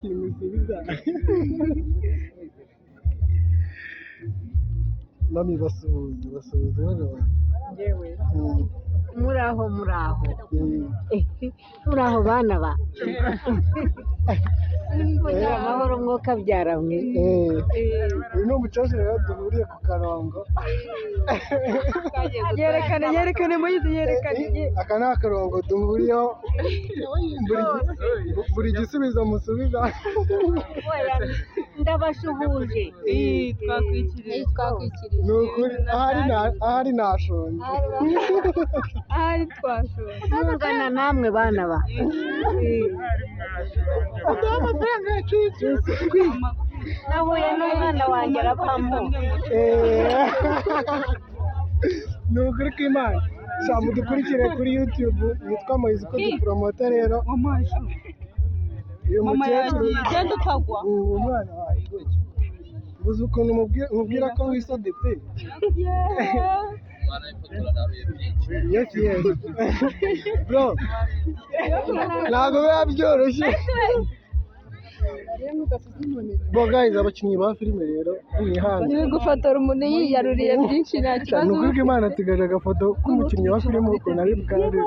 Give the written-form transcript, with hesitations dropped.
Simusubiza. Mami, basuhuze, basuhuze bano bantu. Yewe, muraho, muraho. Muraho bana ba mugira amahoro, mwuka byaramwe. Uyu ni umukecuru rero duhuriye ku karongo. Yerekane, yerekane muyizi, yerekane. Aka ni akarongo duhuriyeho buri gisubizo musubiza. Ndabashuhuje. Twakwikiriye. Twakwikirije. Ni ukuri, ahari nashonje. Ahari twashoje. Tuvugana namwe bana ba. Uduha amafaranga yacu. Nahuye n'umwana wanjye arabampa. Ni ukuri kw'Imana. Sha, mudukurikire kuri YouTube yitwa Moise ko dupromota rero. Uyu Mama mukecuru yagiye, genda utagwa. Ubu umwana wawe mbuze ukuntu mubwira ko wisodetse. Yes, bro, ntabwo biba byoroshye. Bo guys, abakinnyi ba filime rero mwihangane. Uri gufotora umuntu yiyaruriye byinshi, nta Ni kibazo. ukuri kw'Imana, tugaje agafoto k'umukinnyi wa filime ukuntu ari bwari.